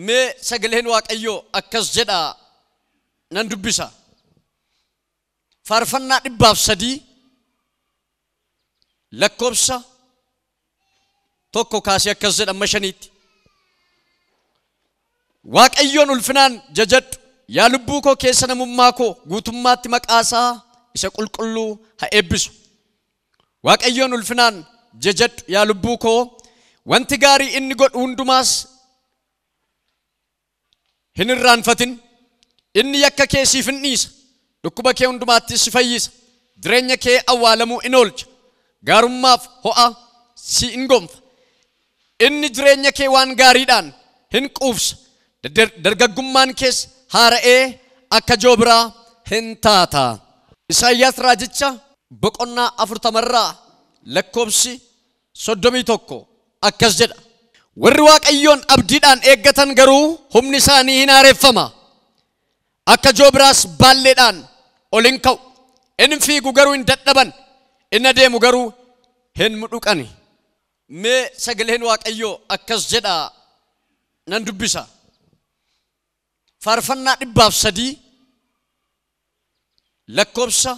Mee sagaleen Waaqayyoo akkas jedha nan dubbisa. Faarfannaa 103 lakkoofsa 1 kaasee akkas jedha amma 5tti. Waaqayyoon ulfinaan jajadhu, yaa lubbuu koo keessa namummaa koo guutummaatti maqaasaa isa qulqulluu haa eebbisu. Waaqayyoon ulfinaan jajadhu, yaa lubbuu koo, wanti gaarii inni godhu hundumaas hin irraanfatin. Inni yakka kee siif hin dhiisa, dhukkuba kee hundumaattis si fayyisa, jireenya kee awwaalamuu in oolcha, gaarummaaf ho'a si in gonfa. Inni jireenya kee waan gaariidhaan hin quufsa, dargaggummaan kees haara'ee akka joobiraa hin taata. Isaayyaas raajicha boqonnaa 40 lakkoofsi 31 akkas jedha. Warri Waaqayyoon abdiidhaan eeggatan garuu humni isaanii hin haareffama. Akka joobiraas baalleedhaan ol hin ka'u. Inni fiigu garuu hin dadhaban, inni adeemu garuu hin mudhuqani. Mee sagaleen Waaqayyoo akkas jedha nan dubbisa. Faarfannaa 103 lakkoofsa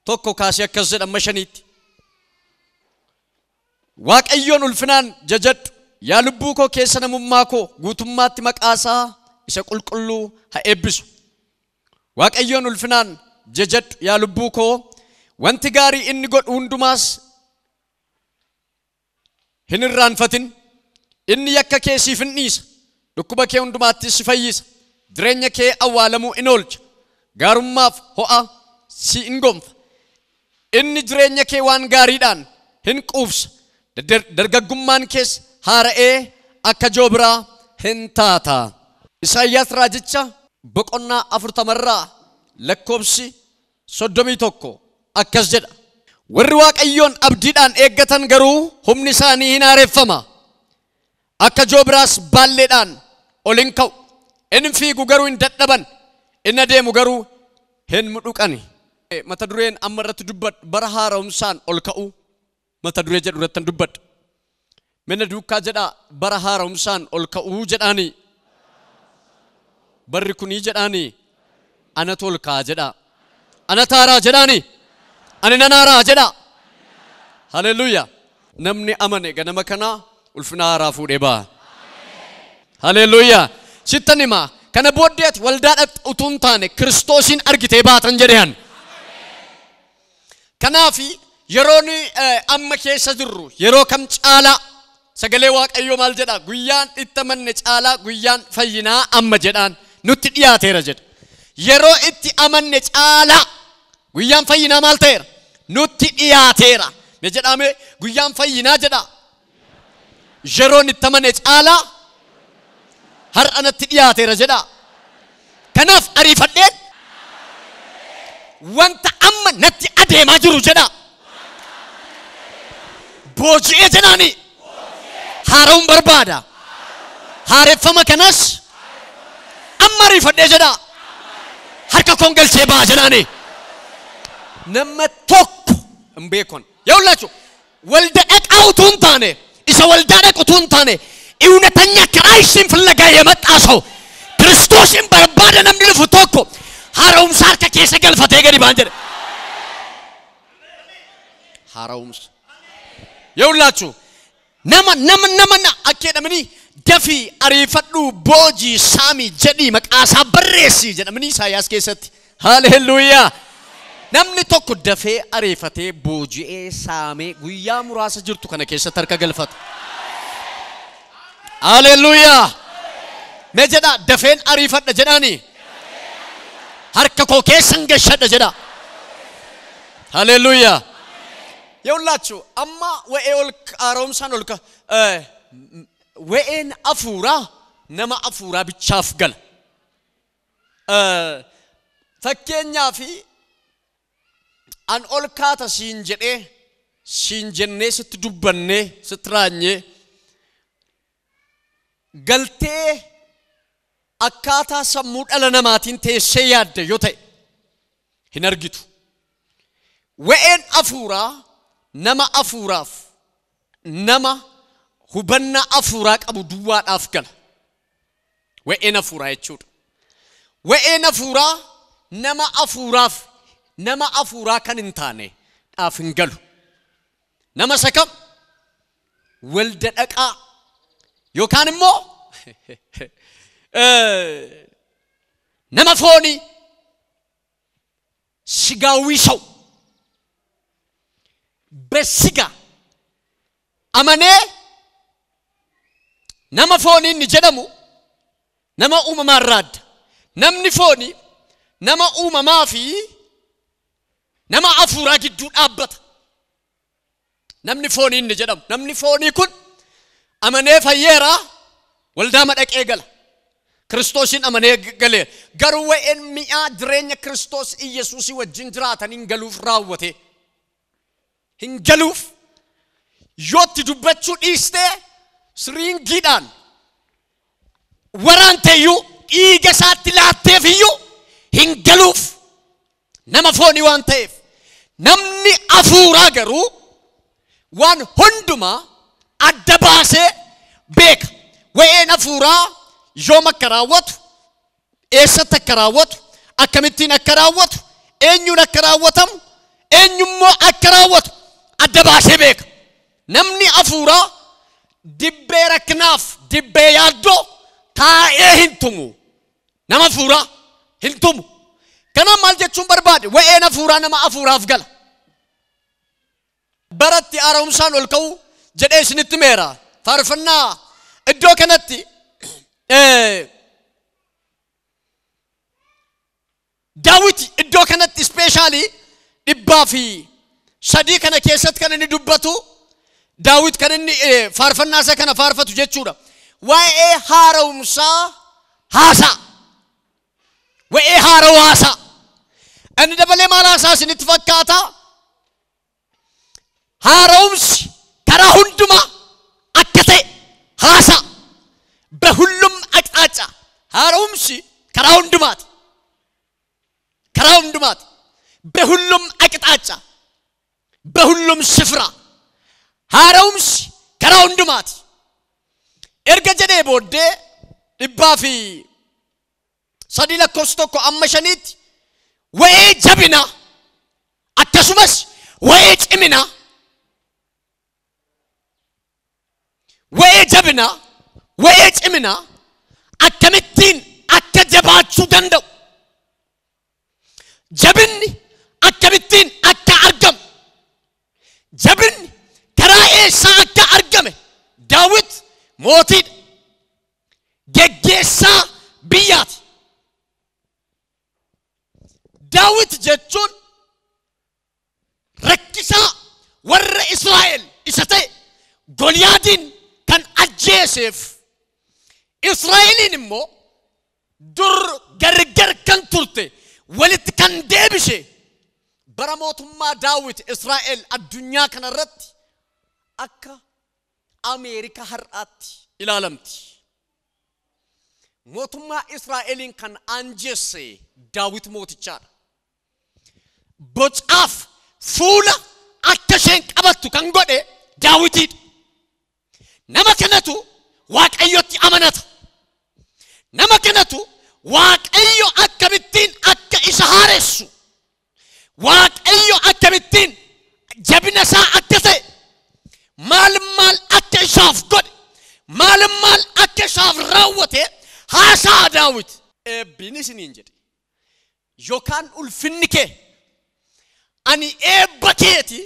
1 kaasee akkas jedha amma 5tti. Waaqayyoon ulfinaan jajadhu, yaa lubbuu koo keessa namummaa koo guutummaatti maqaasaa isa qulqulluu haa eebbisu. Waaqayyoon ulfinaan jajadhu, yaa lubbuu koo, wanti gaarii inni godhu hundumaas hin irraanfatin. Inni yakka kee siif hin dhiisa, dhukkuba kee hundumaattis si fayyisa, jireenya kee awwaalamuu in oolcha, gaarummaaf ho'a si in gonfa. Inni jireenya kee waan gaariidhaan hin quufsa, dargaggummaan kees haara'ee akka joobiraa hin taata. Isaayyaas raajicha boqonnaa 40 lakkoofsi 31 akkas jedha. Warri Waaqayyoon abdiidhaan eeggatan garuu humni isaanii hin haareffama. Akka joobiraas baalleedhaan ol hin ka'u. Inni fiigu garuu hin dadhaban, inni adeemu garuu hin mudhuqani. Mata dureen amma irratti dubbadhu bara haaromsaan ol ka'u mata duree jedhu irratti dubbadhu. Mina duukaa jedhaa bara haaromsaan ol ka'uu jedhaani. Barri kunii jedhaani anatu ol ka'a jedhaa. Ana taaraa jedhaani. Ani nan haaraa jedhaa. Haleluuyaa. Namni amane ganama kana ulfina haaraa fuudhee ba'a. Haleluuyaa. Sittan himaa kana booddee ati waldaa dhaqxu utuu hin taane Kiristoosiin argitee baatan jedheen. Kanaafi yeroon amma keessa jirru yeroo kam caalaa sagalee Waaqayyoo maal jedha? Guyyaan itti amanne caalaa guyyaan fayyinaa amma jedhaan nutti dhiyaateera jedha. Yeroo itti amanne caalaa guyyaan fayyinaa maal ta'eera? Nutti dhiyaateera. Ne jedhame guyyaan fayyinaa jedha. Yeroon itti amanne caalaa har'a natti dhiyaateera jedha. Kanaaf ariifadheen wanta amma natti adeemaa jiru jedha. Booji'ee jedhaani haara'uun barbaada. Haareffama kanas amma ariifadhee jedha. Harka koon galchee ba'a jedhaani. Nama tokko hin beekon. Yawulaachu walda dhaqaa utuu hin taane isa waldaa dhaqu utuu hin taane እውነተኛ ክራይስትን ፍለጋ የመጣ ሰው ክርስቶስን barbaada namni dhufu tokko haaromsa harka keessa galfatee gadi ba'an jedhe. Haaromsa. Yawulaachu nama nama nama na akka jedhamanii dafii ariifadhu boojii saamii jedhii maqaasaa barreessi jedhamanii Isaayyaas keessatti. Haleluuyaa. Namni tokko dafee ariifatee booji'ee saamee guyyaa muraasa jirtu kana keessatti harka galfata. Haleluuyaa. Mee jedha dafeen ariifadha jedhaani. Harka koo keessan gashadha jedha. Haleluuyaa. Yawulaachu amma wa'ee ol haaromsaan ol wa'een afuuraa nama afuuraa bichaaf gala. Fakkeenyaaf an ol kaata siin jedhee siin jennee sitti dubbannee sitti raanyee galtee akkaataa sammuu dhala namaatiin teessee yaadde yoo ta'e hin argitu. Wa'een afuuraa nama afuuraaf nama hubannaa afuuraa qabu duwwaadhaaf gala. Wa'een hafuuraa jechuudha. Wa'een hafuuraa nama hafuuraaf nama hafuuraa kan hin taane dhaaf hin galu. Nama isa kam walda dhaqaa yookaan immoo nama foonii ስጋዊ ሰው በስጋ አመኔ nama foonii inni jedhamu nama uumamaa irraa adda. Namni foonii nama uumamaa fi nama hafuuraa gidduu dhaabbata. Namni foonii inni jedhamu namni foonii kun amanee fayyeeraa waldaa madaqee gala. Kiristoosiin amanee galee garuu wa'een mi'aa jireenya Kiristoos Iyyasuusii wajjin jiraatan hin galuuf raawwate. Hin galuuf yootti dubbachuu dhiistee siriingiidhaan waraanteeyyuu dhiiga isaatti laatteefiyyuu hin galuuf nama foonii waan ta'eef. Namni hafuuraa garuu waan hundumaa adda baasee beeka. Wa'een hafuuraa yoom akka raawwatu, eessatti akka raawwatu, akkamittiin akka raawwatu, eenyuun akka raawwatamu, eenyummoo akka raawwatu adda baasee beeka. Namni hafuuraa dibbee rakkinaaf dibbee yaaddoo taa'ee hin tumu. Nama hafuuraa hin tumu. Kanaaf maal jechuun barbaade? Wa'een hafuuraa nama hafuuraaf gala. Baratti haaromsaan ol ka'uu jedhee isinitti meera. Faarfannaa iddoo kanatti Daawit iddoo kanatti ispeeshaalii 103 kana keessatti kan inni dubbatu Daawit kan inni faarfannaa isaa kana faarfatu jechuudha. Waa'ee haaromsaa haasaa. Waa'ee haaroo haasaa. Inni dabalee maal haasaa isinitti fakkaata? Haaromsi karaa hundumaa akka ta'e haasaa. በሁሉም አቅጣጫ haaromsi karaa hundumaati. Karaa hundumaati. በሁሉም አቅጣጫ በሁሉም ስፍራ haaromsi karaa hundumaati. Erga jedhee booddee 103 lakkoofsa 1 amma 5tti wa'ee jabina akkasumas wa'ee cimina wa'ee jabina wa'ee cimina akkamittiin akka jabaachuu danda'u, jabinni akkamittiin akka argamu, jabinni karaa eessaa akka argame. Daawit mootiidha, geggeessaa biyyaati. Daawit jechuun rakkisaa warra Israa'el isa ta'e Goliyaadiin kan ajjeeseef Israa'eliin immoo dur gargar kan turte walitti kan deebise bara mootummaa Daawit Israa'el addunyaa kanarratti akka Ameerikaa har'aatti ilaalamti. Mootummaa Israa'eliin kan anjeesse Daawit mootichaadha. Bocaaf fuula akka isheen qabattu kan godhe Daawitiidha. Nama kanatu Waaqayyotti amanata. Nama kanatu Waaqayyo akkamittiin akka isa haaressu, Waaqayyo akkamittiin jabina isaa akka ta'e, maal maal akka isaaf godhe, maal maal akka isaaf raawwate haasaa Daawit. Eebbiin isiniin jedhe yookaan ulfinni kee ani eebba keeti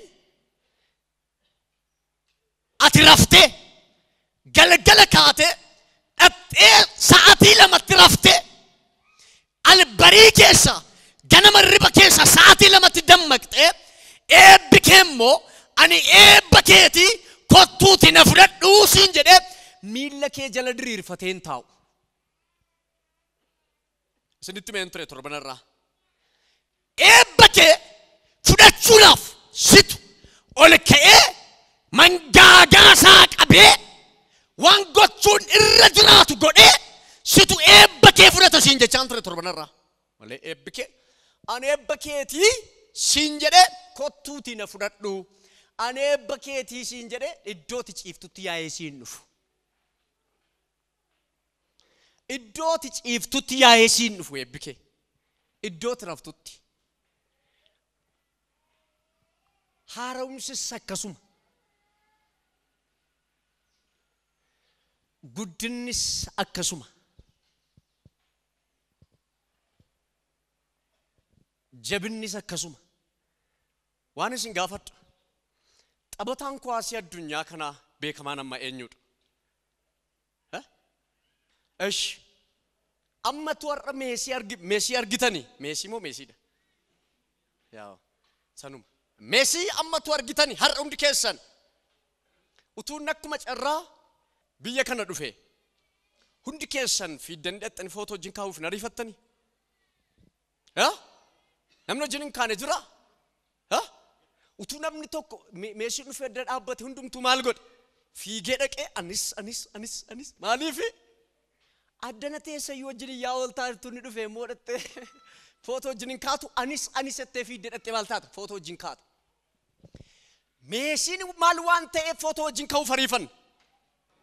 ati raftee galgala kaatee dhattee sa'aatii 2tti raftee albarii keessa ganama riba keessa sa'aatii 2tti dammaqxee eebbi kee immoo ani eebba keeti kottuuti na fudhadhuu siin jedhee miilla kee jala diriirfatee hin taa'u. Isinitti meen ture torbanarraa. Eebba kee fudhachuudhaaf situ ol ka'ee mangaagaa isaa qabee waan gochuun irra jiraatu godhee situ eebba kee fudhata siin jechaan ture torbanarraa. Malee eebbi kee ani eebba keetii siin jedhee kottuutii na fudhadhu. Ani eebba keetii siin jedhee iddootti ciiftutti yaa'ee siin dhufu. Iddooti ciiftutti yaa'ee siin dhufu eebbi kee. Iddooti raftutti. Haara'umsis akkasuma. Guddinnis akkasuma. Jabinnis akkasuma. Waan isin gaafadhu. Taphataan kuwaasii addunyaa kanaa beekamaan amma eenyudha? Esh. Ammatu har'a Meesii argitanii? Meesii moo Meesiidha? Yaa sanuma. Meesii ammatu argitanii har'a hundi keessan. Utuun akkuma carraa biyya kana dhufe hundi keessan fiiddanii dhaqxanii footoo wajjin kaa'uuf hin ariifattanii? Namni wajjin hin kaane jira? Utuu namni tokko Meesii dhufee adda dhaabbate hundumtuu maal godhe? Fiigee dhaqee anis anis anis anis maaliifi? Addana teessayyuu wajjin yaa ol taatu ni dhufee immoo dhattee footoo wajjin hin kaatu anis anis jettee fiiddee dhattee maal taata? Footoo wajjin kaata. Meesiin maal waan ta'eef footoo wajjin ka'uuf ariifan?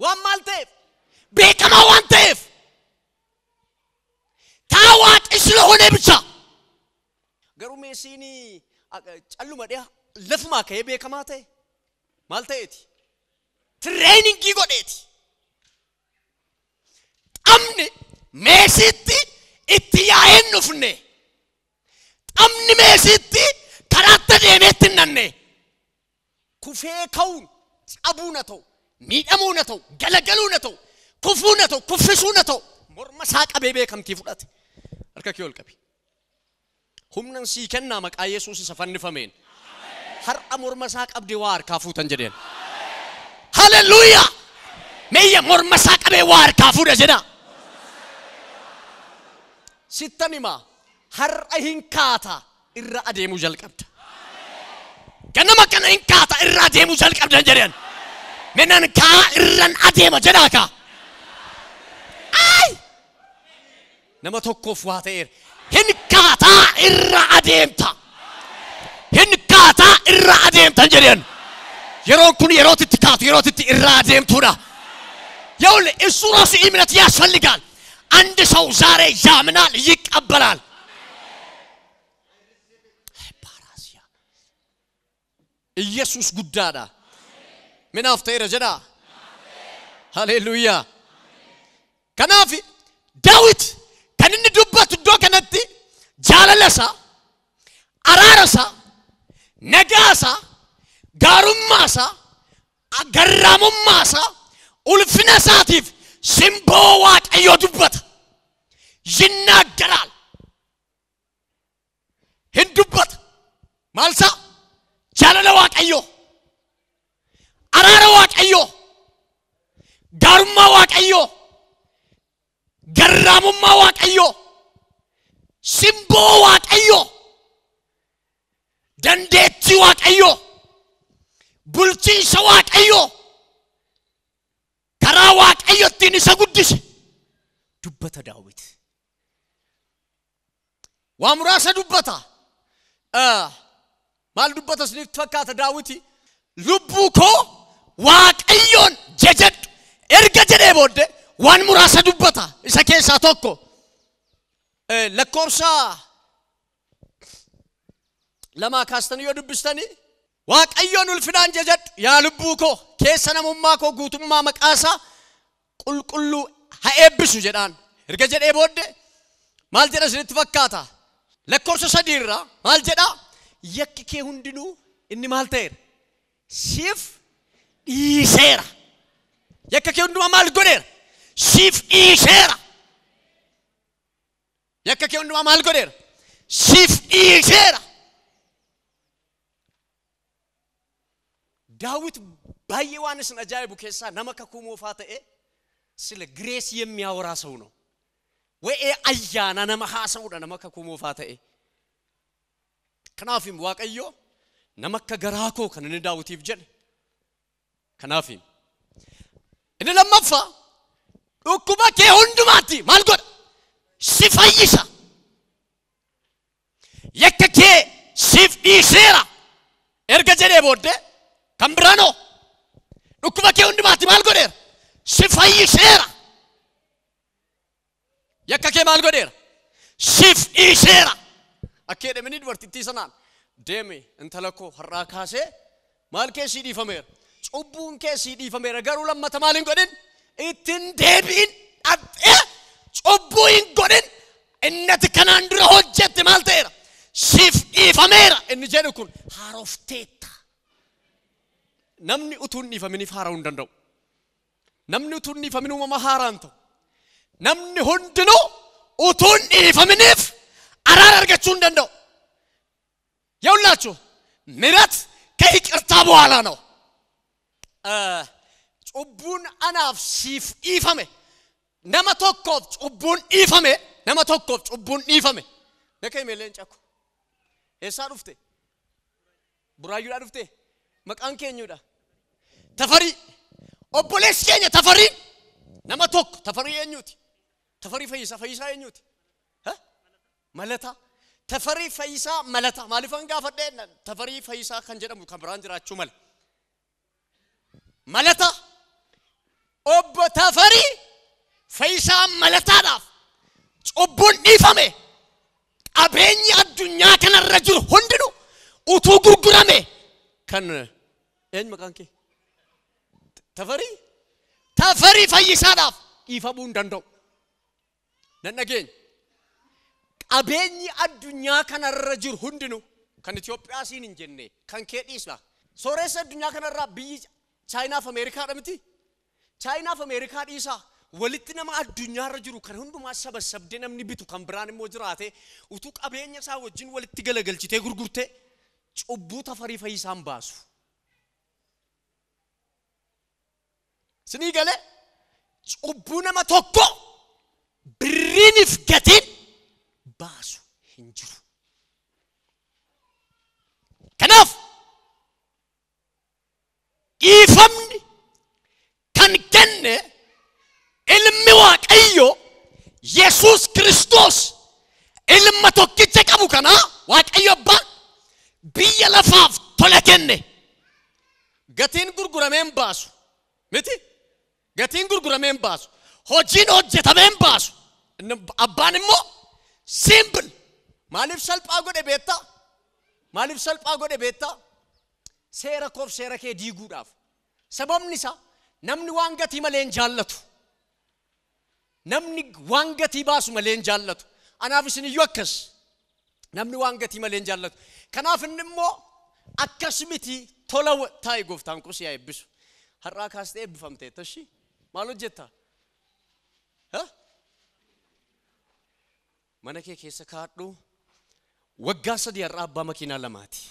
Waan maal ta'eef? Beekamaa waan ta'eef. ታዋቂ ስለሆነ ብቻ. Garuu Meesiin calluma dhiyaa lafumaa ka'ee beekamaa ta'e maal ta'eeti? Tireeningii godheeti. Xamni Meesiitti itti yaa'ee hin dhufne. Xamni Meesiitti karaatti deemeetti hin nanne. Kufee ka'uun cabuun haa ta'u, miidhamuun haa ta'u, galagaluun haa ta'u, kufuun haa ta'u, kuffisuun haa ta'u, morma isaa qabee beekamtii fudhate. Harka kee ol qabi. Humnan sii kennaa maqaa Yesuus isa fannifameen. Har'a morma isaa qabdee waa harkaa fuutan jedheen. Haleluuyaa! Meeyya morma isaa qabee waa harkaa fuudha jedha. Sittan himaa har'a hin kaata irra adeemuu jalqabda. Ganama kana hin kaata irra adeemuu jalqabda jedheen. Menan kaa irran adeema jedhaa kaa. Ay! Nama tokkoof waa ta'eera. Hin kaataa irra adeemta. Hin kaataa irra adeemta jedheen. Yeroon kun yerootitti kaatu yerootitti irra adeemtuudha. ይኸውልህ እሱ ራሱ እምነት ያስፈልጋል። አንድ ሰው ዛሬ ያምናል፣ ይቀበላል። ባራሲያ ኢየሱስ ጉዳዳ ምናፍ ተይረ ጀዳ ሃሌሉያ ከናፊ ዳዊት ከንን ዱበት ዶ ከነቲ ጃለለሳ አራረሳ ነጋሳ ጋሩማሳ አገራሙማሳ ulfina isaatiif simboo Waaqayyoo dubbata. Yinnaagaraal. Hin dubbata. Maal isaa? Jaalala Waaqayyoo. Araara Waaqayyoo. Gaarummaa Waaqayyoo. Garraamummaa Waaqayyoo. Simboo Waaqayyoo. Dandeettii Waaqayyoo. Bulchiinsa Waaqayyoo. Karaa Waaqayyo ittiin isa guddise dubbata Daawit. Waa muraasa dubbata. Maal dubbata isiniif fakkaata Daawiti? Lubbuu koo Waaqayyoon jajadhu erga jedhee booddee waan muraasa dubbata. Isa keessaa tokko lakkoofsa 2 kaastanii yoo dubbistanii Waaqayyoon ulfinaan jajadhu yaa lubbuu koo keessa namummaa koo guutummaa maqaa isaa qulqulluu haa eebbisu jedhaan. Erga jedhee booddee maal jedha isinitti fakkaata? Lakkoofsa 3 irraa maal jedhaa? Yakki kee hundinuu inni maal ta'eera? Siif dhiiseera. Yakka kee hundumaa maal godheera? Siif dhiiseera. Yakka kee hundumaa maal godheera? Siif dhiiseera. ዳዊት ባየ ዋንስን አጃይቡ ኬሳ nama kakuu moofaa ta'e ስለ ግሬስ የሚያወራ ሰው ነው። ወይ አያና nama haasa'uudha nama kakuu moofaa ta'e. Kanaafim Waaqayyo nama akka garaa koo kan inni Daawitiif jedhe. Kanaafim inni lammaffaa dhukkuba kee hundumaatti maal godha? Si fayyisa. Yakka kee siif dhiiseera. Erga jedhee booddee kan biraanoo dhukkuba kee hundumaatti maal godheera? Si fayyiseera. Yakka kee maal godheera? Siif dhiiseera. Akka jedhamanii dubartittii sanaan deemi intala koo har'aa kaasee maal kee sii dhiifameera? Cubbuun kee sii dhiifameera garuu lammata maal hin godhin? Ittiin deebi'in dhaqxee cubbuu hin godhin innati kanaan dura hojjette maal ta'eera? Siif dhiifameera inni jedhu kun haarofteetta. Namni utuu hin dhiifaminiif haara'uu hin danda'u. Namni utuu hin dhiifamin uumama haaraa hin ta'u. Namni hundinuu utuu hin dhiifaminiif araara argachuu hin danda'u. የሁላችሁ ምሕረት ከይቅርታ በኋላ ነው። Cubbuun anaaf siif dhiifame nama tokkoof cubbuun dhiifame nama tokkoof cubbuun dhiifame. Naka himeellee hin cakku. Eessaa dhufte? Buraayyuudhaa dhufte? Maqaan keenyuudha? Tafarii. Obboleessi keenya Tafariin nama tokko Tafarii eenyuuti? Tafarii Fayyisaa. Fayyisaa eenyuuti? Malataa. Tafarii Fayyisaa Malataa. Maaliifan gaafadhee Tafarii Fayyisaa kan jedhamu kan biraan jiraachuu mala. Malataa. Obbo Tafarii Fayyisaa Malataadhaaf cubbuun dhiifame qabeenyi addunyaa kanarra jiru hundinuu utuu gurgurame kan eenyu maqaan kee? Tafarii? Tafarii Fayyisaadhaaf dhiifamuu hin danda'u. Nan dhageenya. Qabeenyi addunyaa kanarra jiru hundinuu kan Itoophiyaa siin hin jenne kan kee dhiisna. Sooressa addunyaa kanarraa biyyi Chaayinaaf Ameerikaadha miti? Chaayinaaf Ameerikaa dhiisaa walitti nama addunyaarra jiru kan hundumaa sabassabdee namni bitu kan biraan immoo jiraate utuu qabeenya isaa wajjin walitti galagalchitee gurgurtee cubbuu Tafarii Fayyisaan baasu. Sinii galee cubbuu nama tokko birriiniif gatiin baasu hin jiru. Kanaaf dhiifamni kan kenne ilmi Waaqayyo Yesuus Kiristoos ilma tokkicha qabu kana Waaqayyo abbaan biyya lafaaf tola kenne. Gatiin gurguramee hin baasu. Miti? Gatiin gurguramee hin baasu. Hojiin hojjetamee hin baasu. Abbaan immoo simple. Maaliif salphaa godhe beektaa? Maaliif salphaa godhe beektaa? Seera koof seera kee diiguudhaaf. Sababni isaa namni waan gatii malee hin jaallatu. Namni waan gatii baasu malee hin jaallatu. Anaaf isin iyyuu akkas. Namni waan gatii malee hin jaallatu. Kanaaf inni immoo akkas miti tola taa'i gooftaan koo si haa eebbisu. Har'aa kaastee eebbifamtee tashi maal hojjetta? Mana kee keessa kaadhu waggaa 3 har'aa abbaa makiinaa 2ti.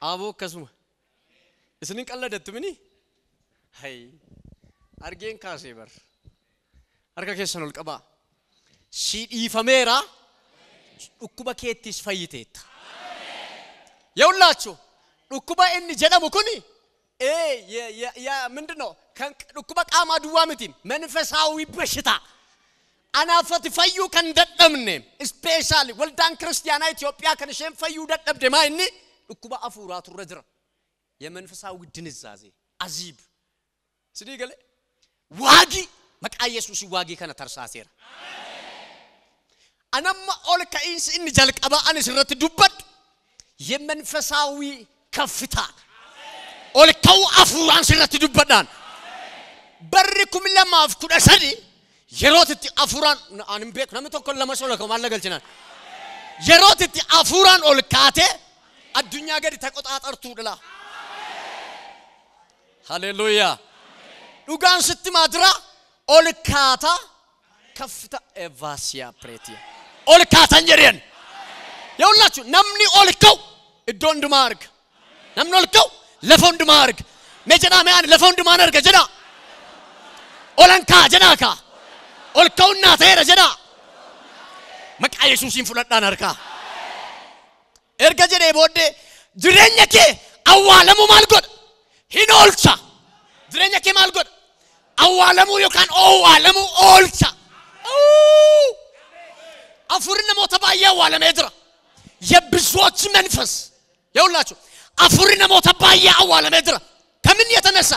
Aboo akkasuma. Isinin qalladattu mini? Hay. Argeen kaasee bar. Harka keessan ol qabaa. Si dhiifameera dhukkuba keettis fayyiteetta. የሁላችሁ dhukkuba inni jedhamu kuni ምንድነው? Dhukkuba qaamaa duwwaa miti መንፈሳዊ በሽታ anaafati fayyuu kan dadhabne ispeeshaali waldaan kiristiyaanaa Itoophiyaa kan isheen fayyuu dadhabde maa inni dhukkuba afuuraatu irra jira. የመንፈሳዊ ድንዛዜ አዚብ sidii galee waagii maqaa Yesuus waagii kana tarsaaseera. Anamma ol ka'iinsi inni jalqabaa ani sirratti dubbadhu የመንፈሳዊ ከፍታ ol ka'uu afuuraan sirratti dubbadhaan barri 2013 yerootitti afuuraan ani hin beeku namni tokko lama sola ka'u maal galchinaan yerootitti afuuraan ol kaatee addunyaa gadi taqoxaaxartuu dhala. Haleluuyaa. Dhugaan sitti maadira ol kaata ከፍታ ኤቫሲያ ፕሬቲያ ol kaatan jedheen. የሁላችሁ namni ol ka'u iddoo hundumaa arga. Namni ol ka'u lafa hundumaa arga. Mee jedhaa mee ani lafa hundumaan arga jedhaa. Olan kaa jedhaa kaa. Ol ka'uun naa ta'eera jedhaa. Maqaa Yesuusiin fudhadhaan harkaa. Erga jedhee booddee jireenya kee awwaalamuu maal godha? Hin oolcha. Jireenya kee maal godha? Awwaalamuu yookaan owwaalamuu oolcha. Afurri namoota baay'ee awwaalamee jira. የብዙዎች መንፈስ የሁላችሁ አፉሪ namoota baay'ee awwaalamee jira. ከምን የተነሳ?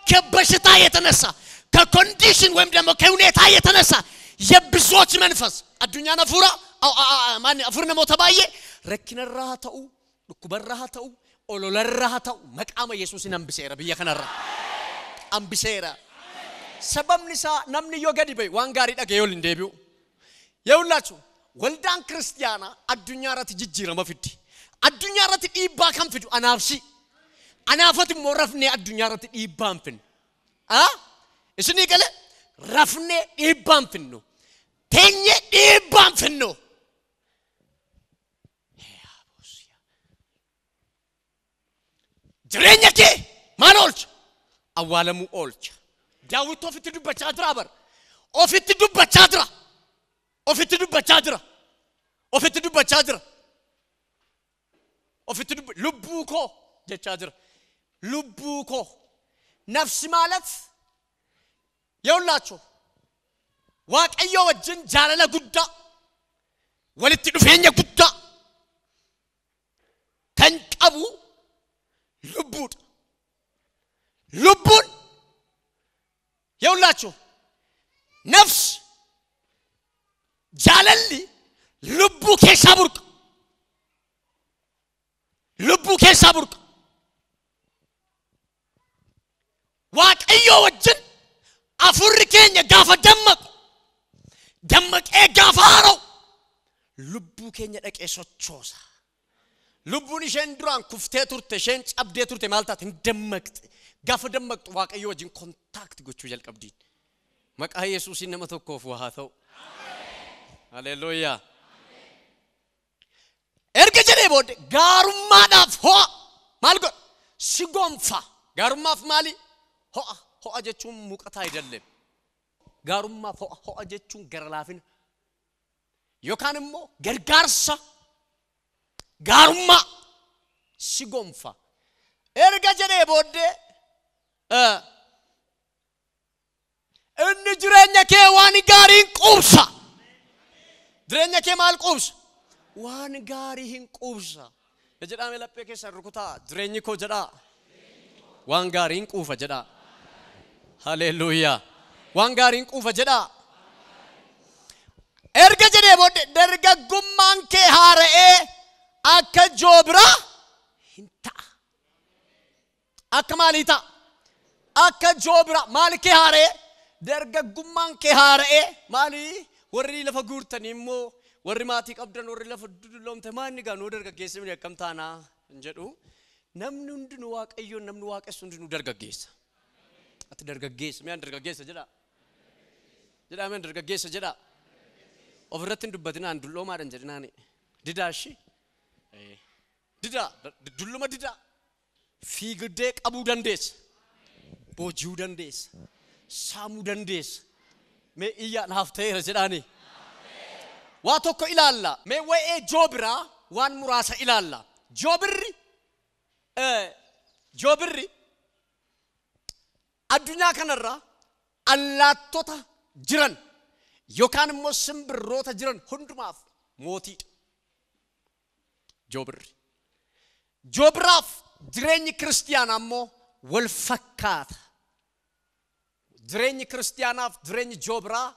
ከበሽታ የተነሳ፣ ከ condition ወይም ደግሞ ከሁኔታ የተነሳ የብዙዎች መንፈስ addunyaan hafuura ማን hafuurri namoota baay'ee rakkinarraa haa ta'u, dhukkubarraa haa ta'u, ololarraa haa ta'u, maqaama Yesuusin hambiseera biyya kanarra hambiseera. Sababni isaa namni yoo gadi ba'e waan gaarii dhaga'ee ol hin deebi'u. የሁላችሁ waldaan kiristiyaanaa addunyaa irratti jijjiirama fiddi. Addunyaa irratti dhiibbaa kan fidu anaaf si. Anaafati immoo rafnee addunyaa irratti dhiibbaa hin finnu. Isinii galee rafnee dhiibbaa hin finnu. Teenyee dhiibbaa hin finnu. Jireenya kee maal oolcha? Awwaalamuu oolcha. Daawit ofitti dubbachaa jira bara. Ofitti dubbachaa jira. Ofitti dubbachaa jira. Ofitti dubbachaa jira. Ofitti dubba lubbuu koo jechaa jira. Lubbuu koo nafsi ማለት የሁላችሁ Waaqayyo wajjin jaalala guddaa walitti dhufeenya guddaa kan qabu lubbuudha. Lubbuun የሁላችሁ ነፍስ jaalalli lubbuu keessaa burqa. Lubbuu keessaa burqa. Waaqayyo wajjin hafuurri keenya gaafa dammaqu dammaqee gaafa haara'u lubbuu keenya dhaqee sochoosa. Lubbuun isheen duraan kuftee turte, isheen cabdee turte maal taate? Hin dammaqxe. Gaafa dammaqxu Waaqayyo wajjin contact gochuu jalqabdiin. Maqaa Yesuusiin nama tokkoof waa haa ta'u. Haleluuyaa. Erga jedhee booddee gaarummaadhaaf ho'a maal godha? Si gonfa. Gaarummaaf maali? Ho'a. Ho'a jechuun muqataa አይደለም. Gaarummaaf ho'a. Ho'a jechuun gara laafina. Yookaan immoo gargaarsa gaarummaa si gonfa. Erga jedhee booddee inni jireenya kee waan gaariin quubsa. Jireenya kee maal quubsa? Waan gaarii hin quubsa. Jedhamee laphee keessan rukutaa. Jireenyi koo jedhaa. Waan gaariin quufa jedhaa. Haleluuyaa. Waan gaariin quufa jedhaa. Erga jedhee booddee dargaggummaan kee haara'ee akka joobiraa hin ta'a. Akka maalii ta'a? Akka joobiraa maali kee haara'ee? Dargaggummaan kee haara'ee maalii? Warri lafa guurtanii immoo warri maatii qabdan warri lafa dulloomte maanni gaa nuu dargaggeessa miti akkam taanaa hin jedhu. Namni hundinuu Waaqayyoon namni waaqessu hundinuu dargaggeessa. Ati dargaggeessa mi'aan dargaggeessa jedhaa. Jedhaa mi'aan dargaggeessa jedhaa. Ofirratti hin dubbatinaan dulloomaadhaan jedhinaani. Didaa ishii. Didaa dulluma didaa. Fiigdee qabuu dandeessa. Booji'uu dandeessa. Saamuu dandeessa. Mee iyyaa naaf ta'eera jedhaani. Waa tokko ilaalla. Mee waa'ee joobiraa waan muraasa ilaalla. Joobirri addunyaa kanarra allaattota jiran yookaan immoo simbirroota jiran hundumaaf mootiidha. Joobirri. Joobiraaf jireenyi kiristiyaanaa immoo wal fakkaata. Jireenyi kiristiyaanaaf jireenyi joobiraa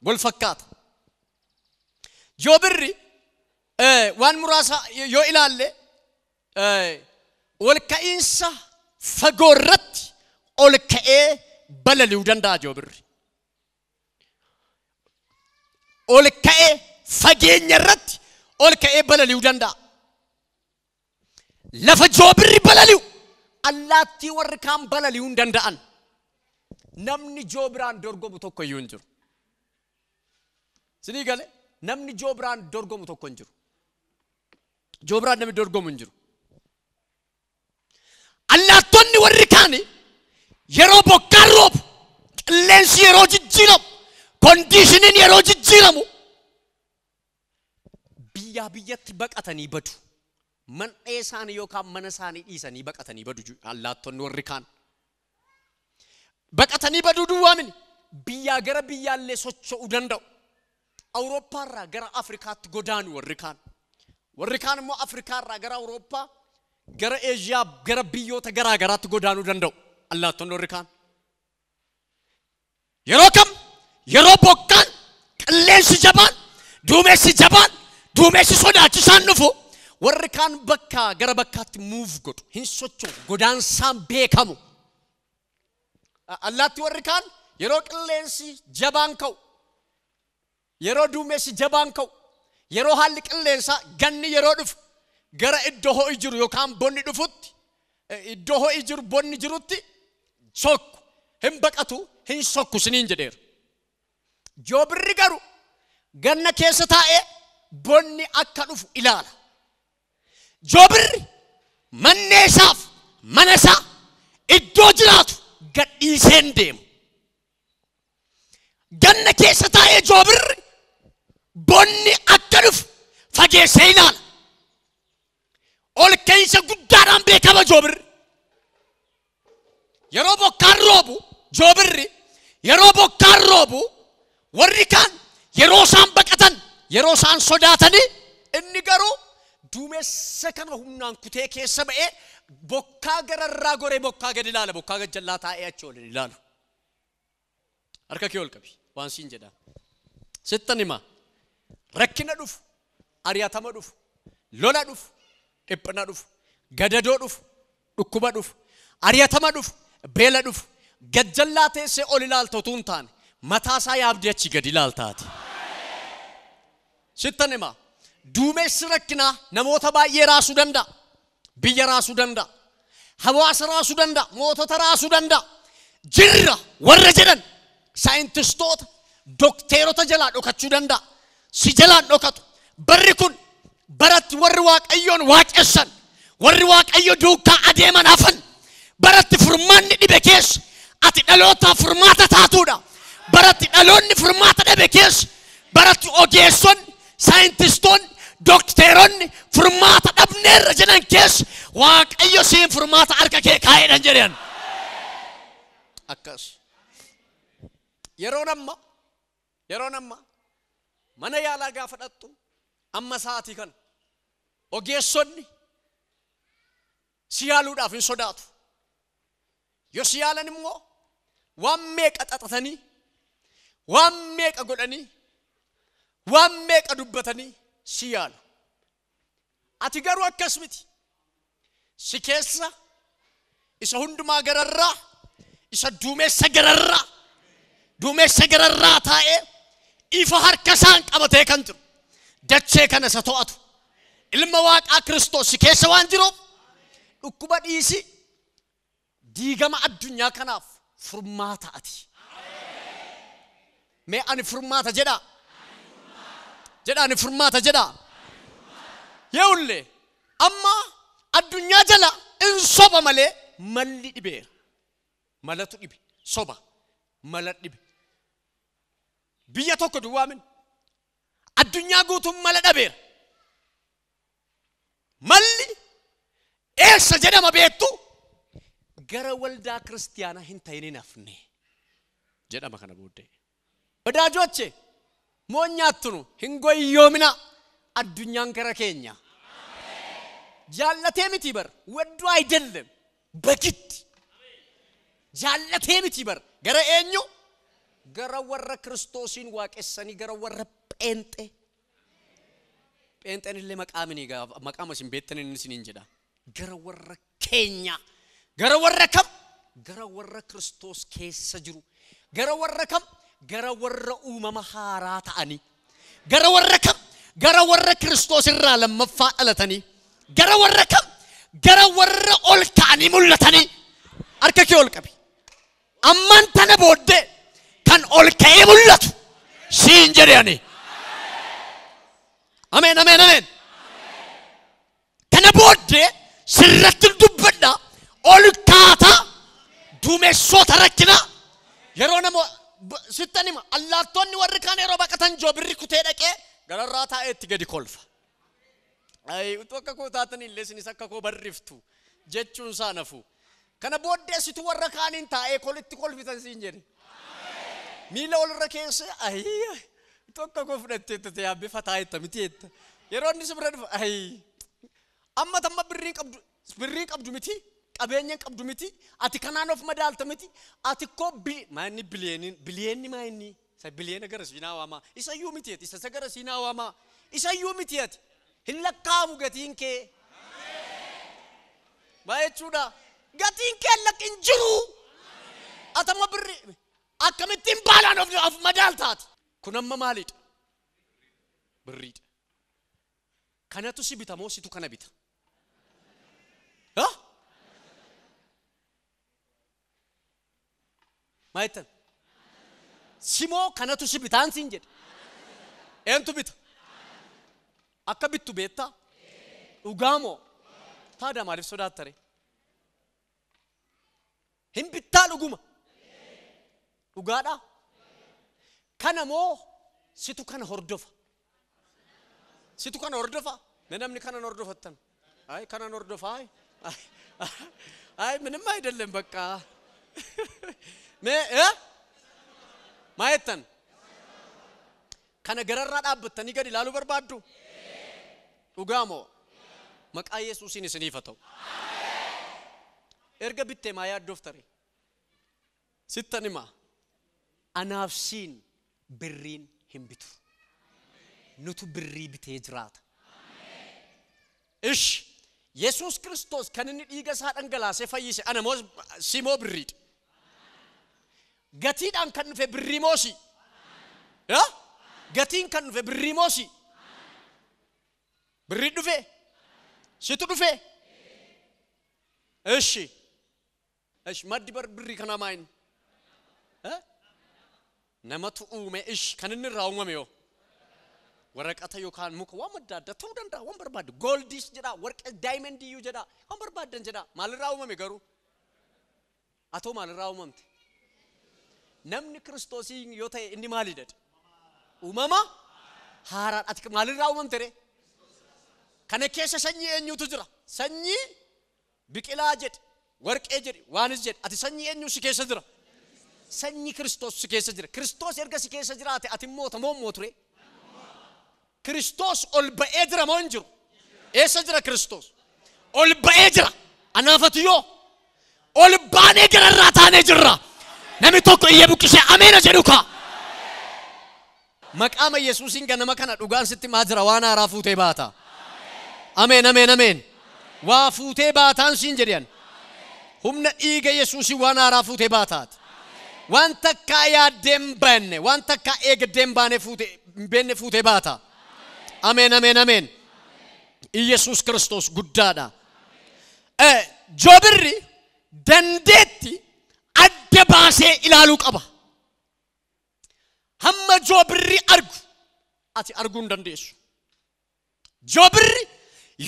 wal fakkaata. Joobirri waan muraasa yoo ilaalle ol ka'iinsa fagoo irratti ol ka'ee balali'uu danda'a joobirri. Ol ka'ee fageenya irratti ol ka'ee balali'uu danda'a. Lafa joobirri balali'u allaattii warri kaan balali'uu hin danda'an. Namni joobiraan dorgomu tokko iyyuu hin jiru. Sinii galee namni joobiraan dorgomu tokko hin jiru. Joobiraan namni dorgomu hin jiru. Allaattonni warri kaani yeroo bokkaan roobu, qilleensi yeroo jijjiiramu, conditioniin yeroo jijjiiramu biyyaa biyyatti baqatanii badu. Man'ee isaanii yookaan mana isaanii dhiisanii baqatanii badu allaattonni warri kaan. Baqatanii baduu duwwaa mini biyyaa gara biyyaallee socho'uu danda'u. Awurooppaarraa gara Afrikaatti godaanu warri kaan. Warri kaan immoo Afrikaarraa gara Awurooppaa, gara Eeshiyaa, gara biyyoota garaa garaatti godaanuu danda'u. Allaattonni warri kaan. Yeroo kam? Yeroo bokkaan, qilleensi jabaan, duumessi jabaan, duumessi sodaachisaan dhufu warri kaan bakkaa gara bakkaatti move godhu, hin socho'u, godaansaan beekamu. Allaatti warri kaan yeroo qilleensi jabaan ka'u, yeroo duumessi jabaan ka'u, yeroo haalli qilleensaa ganni yeroo dhufu gara iddoo ho'i jiru yookaan bonni dhufutti, iddoo ho'i jiru bonni jirutti sokku, hin baqatu, hin sokku siniin jedheera. Joobirri garuu ganna keessa taa'ee bonni akka dhufu ilaala. Joobirri mannee isaaf mana isaa iddoo jiraatu gadhiisee hin deemu. Ganna keessa taa'ee joobirri bonni akka dhufu fageessee ilaala. Ol ka'iinsa guddaadhaan beekama joobirri. Yeroo bokkaan roobu joobirri, yeroo bokkaan roobu warri kaan yeroo isaan baqatan, yeroo isaan sodaatanii, inni garuu duumessa kana humnaan kutee keessa ba'ee bokkaa gararraa goree bokkaa gadi ilaala, bokkaa gajjallaa taa'ee achi ol ilaalu. Harka kee ol qabi, waan siin jedha. Sittan hima, rakkina dhufu, ari'atama dhufu, lola dhufu, dhiphina dhufu, gadadoo dhufu, dhukkuba dhufu, ari'atama dhufu, beela dhufu, gajjallaa teessee ol ilaalta utuu hin taane mataa isaa yaabdee achi gadi ilaaltaati. Sittan hima, duumessi rakkinaa namoota baay'ee raasuu danda'a, biyya raasuu danda'a, hawaasa raasuu danda'a, mootota raasuu danda'a. Jirra warra jedhan saayintistoota, dokteerota jalaa dhokachuu danda'a. Si jalaan dhokatu. Barri kun baratti warri Waaqayyoon waaqessan, warri Waaqayyo duukaa adeeman hafan, baratti furmaanni dhibe keessa ati dhalootaaf furmaata taatuudha. Baratti dhaloonni furmaata dhabe keessa, baratti ogeessonni, saayintistoonni, dokteeronni furmaata dhabneerra jedhan keessa Waaqayyo siin furmaata harka kee kaa'eedhan jedhan. Akkas. Yeroon amma mana yaalaa gaafa dhaqxu amma sa'aatii kana ogeessonni si yaaluudhaaf hin sodaatu. Yoo si yaalan immoo waan meeqa xaxatanii, waan meeqa godhanii, waan meeqa dubbatanii si yaalu. Ati garuu akkas miti. Si keessa isa hundumaa gararraa, isa duumessa gararraa, duumessa gararraa taa'ee ifa harka isaan qabatee kan jiru, dachee kana isa to'atu, ilma Waaqaa Kiristoos si keessa waan jiruuf dhukkuba dhiisi, diigama addunyaa kanaaf furmaata ati. Mee ani furmaata jedhaa. Jedhaa ani furmaata jedhaa. Yeullee amma addunyaa jala in soba malee malli dhibeera. Malatu dhibe, soba, mala dhibe. Biyya tokko duwwaamin addunyaa guutuun mala dhabeera. Malli eessa jedhama beektu? Gara waldaa kiristiyaanaa hin ta'in hin hafne jedhama kana booddee. Wadaajoche moonyaatunu hin goyyoomina, addunyaan gara keenya. Jaallatee miti bar, wadduu አይደለም በግድ jaallatee miti bar, gara eenyu? Gara warra Kiristoosiin waaqessanii, gara warra pheenxee. Pheenxeen illee maqaa mini maqaa isin beektan inni isiniin jedha. Gara warra keenya, gara warra kam? Gara warra Kiristoos keessa jiru, gara warra kam? Gara warra uumama haaraa ta'anii, gara warra kam? Gara warra Kiristoos irraa lammaffaa dhalatanii, gara warra kam? Gara warra ol ka'anii mul'atanii. Harka kee ol qabi. Ammaan tana booddee kan ol ka'ee mul'atu siin jedhe ani. Ameen, ameen, ameen. Kana booddee sirratti dubbadha, ol kaataa duumessoota rakkinaa. Yeroo nama sittan hima, allaattonni warri kaan yeroo baqatan joobirri kutee dhaqee gararraa taa'ee itti gadi kolfa. Ay, utuu akka koo taatan illee isinis akka koo barriftu jechuun isaa nafu. Kana booddee situ warra kaaniin taa'ee kolitti kolfitan siin jedhe. Miila walirra keessa, ay, utuu akka koo fudhattee ta'e yaabbee fataa jetta miti jetta. Yeroo inni si bira dhufu, ay, amma tamma birrii qabdu, birrii qabdu miti. Qabeenya qabdu miti. Ati kanaan of madaalta miti. Ati koo maanni biliyeenni maanni isa biliyeena gara siinaa waamaa. Isayyuu miti ati isa gara siinaa waamaa. Isayyuu miti ati. Hin lakkaa'amu gatiin kee. Maa jechuudha? Gatiin kee hin jiru. Atama birri akkamittiin baalaan of madaaltaati. Kun amma maalidha? Birriidha. Kanatu si bita moo situ kana bita? Ha? Maa jettan? Simoo kanatu si bitaan siin jedhe. Eentu bita? Akka bittu beektaa? Dhugaa moo? Taadaa maaliif sodaattare? Hin bittaa dhuguma. Dhugaadhaa? Kana moo situ kana hordofa? Situ kana hordofa? Namni kana hordofattan. Ay kana hordofa ay. Ay ምንም አይደለም በቃ። Maa jettan? Kana gararraa dhaabbattanii gadi ilaaluu barbaaddu? Dhugaa moo? Maqaa Yesuusiin isiniif haa ta'u. Erga bittee maa yaaddooftare? Sittan himaa. Anaaf siin birriin hin bitu. Nutu birrii bitee jiraata. Ish Yesuus Kiristoos kan inni dhiiga isaa dhangalaasee fayyise ana moo simoo birriidha? Gatiidhaan kan dhufe birrii moosi? Gatiin kan dhufe birrii moosi? Birrii dhufe? Situ dhufe? Ishi. Ish maddi bar birrii kanaa maayin? Namatu uume ish kan inni irraa uumame yoo? Waraqata yookaan muka waan adda addaa ta'uu danda'a waan barbaadde gooldiis jedha warqee daayimandii iyyuu jedha waan barbaaddan jedha maalirraa uumame garuu? Atoo maalirraa uumamte? Namni Kiristoosii yoo ta'e inni maalidha? Uumama haaraan. Ati maalirraa uumamte ree? Kana keessa sanyii eenyutu jira? Sanyii biqilaa jedhe, warqee jedhe, waanis jedhe. Ati sanyii eenyu si keessa jira? Sanyii Kiristoos si keessa jira. Kiristoos erga si keessa jiraate ati immoo moo moo ture? Kiristoos ol ba'ee jira moo hin jiru? Eessa jira Kiristoos? Ol ba'ee jira. Anaafatu yoo ol baanee gararraa taanee jirra. Namni tokko iyya buqqisee ameena jedhu kaa. Maqaama Yesuusiin ganama kana dhugaan sitti maa jira waan haaraa fuutee baata. Ameen ameen ameen. Waa fuutee baataan siin jedhan. Humna dhiiga Yesuusii waan haaraa fuutee baataati. Waan takkaa yaaddee hin baanne, waan takkaa eegdee hin baane fuutee hin beenne fuutee baata. Ameen ameen ameen. Iyesuus Kiristoos guddaadha. Joobirri dandeetti adda baasee ilaaluu qaba. Hamma joobirri argu ati arguu hin dandeessu. Joobirri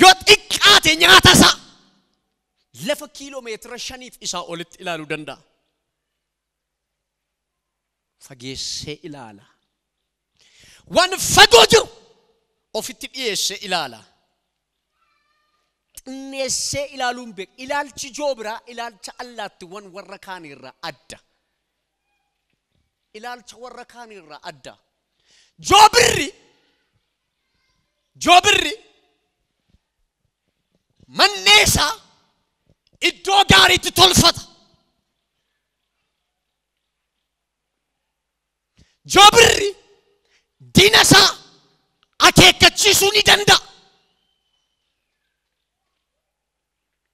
yoo xiqqaate nyaata isaa lafa kiiloomeetira 5 isaa olitti ilaaluu danda'a. Fageessee ilaala. Waan fagoo jiru ofitti dhiyeessee ilaala. Xinneessee ilaaluun beeku. Ilaalchi joobiraa ilaalcha allaattiiwwan warra kaanirraa adda. Ilaalcha warra kaanirraa adda. Joobirri manneen isaa iddoo gaariitti tolfata. Joobirri diina isaa akeekkachiisuu ni danda'a.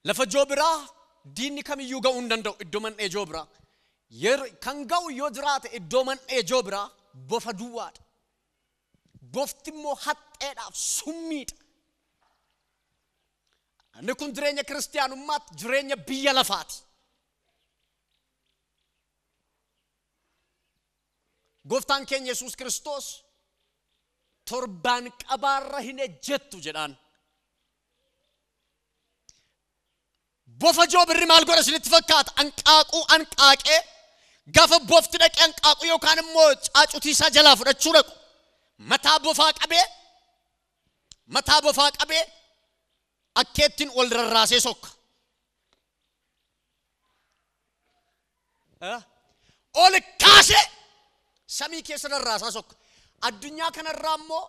Lafa joobiraa diinni kamiyyuu ga'uu hin danda'u iddoo man'ee joobiraa. Kan ga'u yoo jiraate iddoo man'ee joobiraa bofa duwwaadha. Bofti immoo haxxeedhaaf summiidha. Inni kun jireenya kiristiyaanummaatti jireenya biyya lafaati. Gooftaan keenya Yesuus Kiristoos torbaan qabaarra hin ejjettu jedhaan. Bofa joobirri maal godha isinitti fakkaata? Anqaaquu anqaaqee gaafa bofti dhaqee anqaaquu yookaan immoo caacutii isaa jalaa fudhachuu dhaqu mataa bofaa qabee akkeettiin ol rarraasee sokka. Ol kaasee samii keessa rarraasaa sokka. Addunyaa kanarraa immoo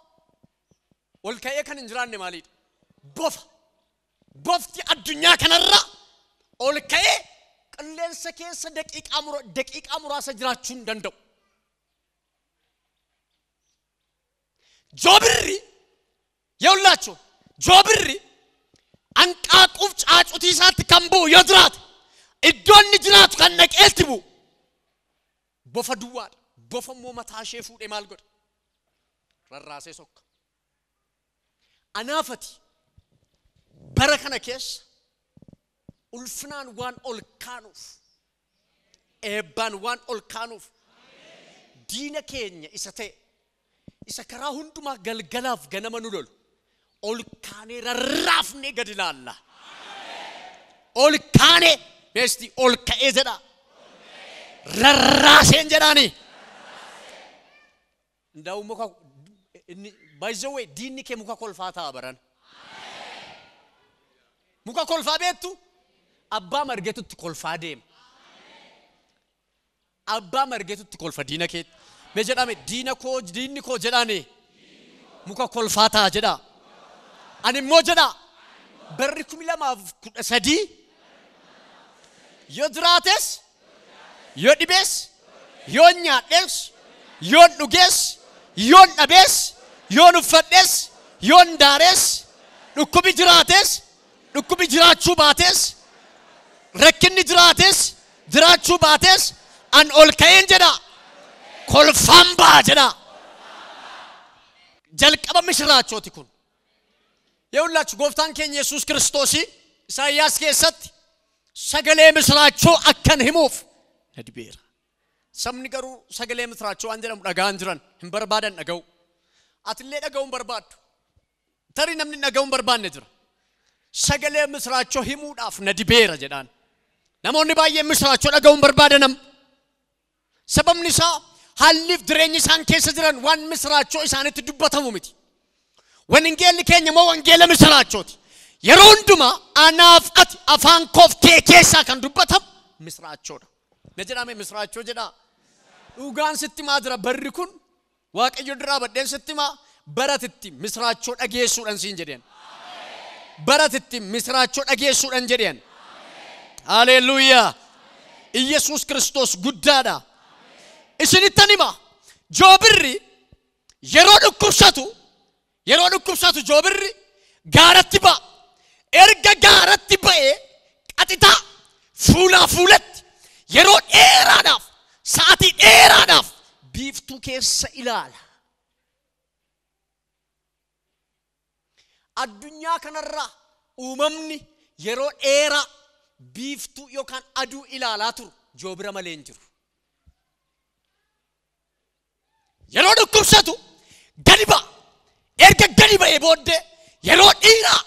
ol ka'ee kan hin jiraanne maalidha? Bofa. Bofti addunyaa kanarraa Ol ka'ee qilleensa keessa daqiiqaa muraasa jiraachuu hin danda'u. Joobirri የሁላችሁ joobirri hanqaaquuf caacutii isaatti kan bu'u yoo jiraate iddoo inni jiraatu kan dhaqeetti bu'u bofa duwwaadha. Bofa immoo mataa ishee fuudhee maal godha? Rarraasee sokka. Anaafati bara kana keessa ulfinaan waan ol kaanuuf eebbaan waan ol kaanuuf diina keenya isa ta'e isa karaa hundumaa galgalaaf ganama nu lolu ol kaanee rarraafnee gadi ilaalla. Ol kaanee meesti ol ka'ee jedha. Rarraaseen jedhaani. Ndaa'u muka inni by the way diinni kee muka kolfaa ta'a baran. Muka kolfaa beektu abbaa margetutti kolfaa deema. Abbaa margetutti kolfa diina keetti. Mee jedhame diina koo diinni koo jedhaani muka kolfaa ta'a jedha. Ani immoo jedha barri 2013 yoo jiraates yoo dhibees yoo nyaadhes yoo dhugees yoo dhabees yoo uffadhes yoo daares dhukkubi jiraates dhukkubi jiraachuu baates rakkinni jiraates jiraachuu baates an ol ka'een jedha kolfaan ba'a jedha. Jalqaba misiraachooti kun. የሁላችሁ gooftaan keenya Yesuus Kiristoos Isaayyaas keessatti sagalee misiraachoo akkan himuuf na dibeera. Sabni garuu sagalee misiraachoo waan jedhamu dhaga'an jiran hin barbaadan dhaga'u. Atillee dhaga'uu hin barbaaddu. Tarii namni dhaga'uu hin barbaanne jira. Sagalee misiraachoo himuudhaaf na dibeera jedhaan. Namoonni baay'een misiraachoo dhaga'uu hin barbaadanam. Sababni isaa haalliif jireenyi isaan keessa jiran waan misiraachoo isaanitti dubbatamu miti. Wangeelli keenya immoo wangeela misiraachooti. Yeroo hundumaa anaaf ati afaan koof kee keessaa kan dubbatamu misiraachoodha. Na jedhame misiraachoo jedhaa. Dhugaan sitti himaa jira barri kun Waaqayyo duraa baddeen sitti himaa baratitti misiraachoo dhageessuudhaan siin jedheen. Baratitti misiraachoo dhageessuudhaan jedheen. Haleluuyaa. Iyyasuus Kiristoos guddaadha. Isinittan hima joobirri yeroo dhukkubsatu joobirri gaaratti ba'a. Erga gaaratti ba'ee qaxitaa fuulaa fuulatti yeroo dheeraadhaaf sa'aatii dheeraadhaaf biiftuu keessa ilaala. Addunyaa kanarraa uumamni yeroo dheeraa biiftuu yookaan aduu ilaalaa turu joobira malee hin jiru. Yeroo dhukkubsatu gadi ba'a. Erga gadi ba'ee booddee yeroo dhiiraa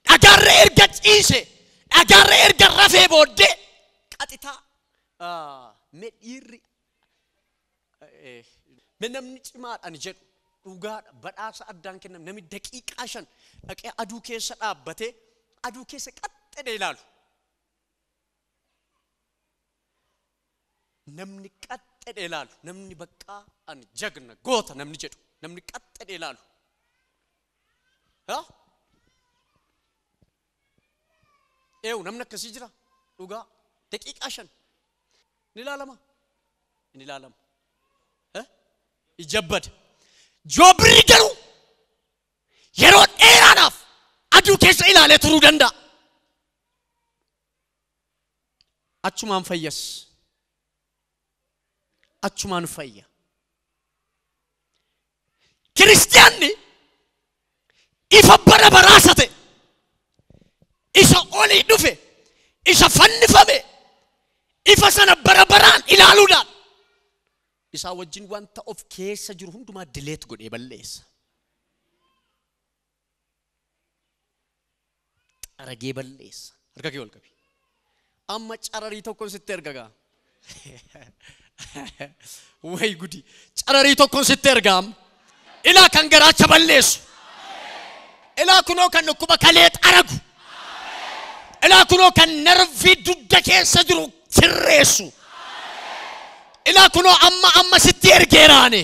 dhagaarra erga ciise dhagaarra erga rafee booddee qaxitaa mee dhiirri mee namni cimaadhaan jedhu dhugaadha badhaasa addaan kenname namni daqiiqaa 5 dhaqee aduu keessa dhaabbatee aduu keessa qaxxee ilaalu. Namni qaxxee ilaalu namni baqqaa ani jagna goota namni jedhu namni qaxxee ilaalu. Eewu namni akkasii jira dhugaa daqiiqaa 5 ni ilaalama ni ilaalama ijabbada. Joobirri garuu yeroo dheeraadhaaf aduu keessa ilaalee turuu danda'a. Achumaan fayyas. Achumaan fayya. Kiristiyaanni ifa bara baraasa ta'e isa olii dhufe isa fannifame ifa sana bara baraan ilaaluudhaan isaa wajjin wanta of keessa jiru hundumaa dileet godhee balleessa. Xaragee balleessa. Harka kee ol qabi. Amma cararii tokkoon sitti erga gaa. Way gudi. Cararii tokkoon sitti ergaam. Ilaa kan garaacha balleessu. Ilaa kunoo kan dhukkuba kalee xaragu. Ilaa kunoo kan narvii dugda keessa jiru sirreessu. Ilaa kunoo amma sitti ergeeraani.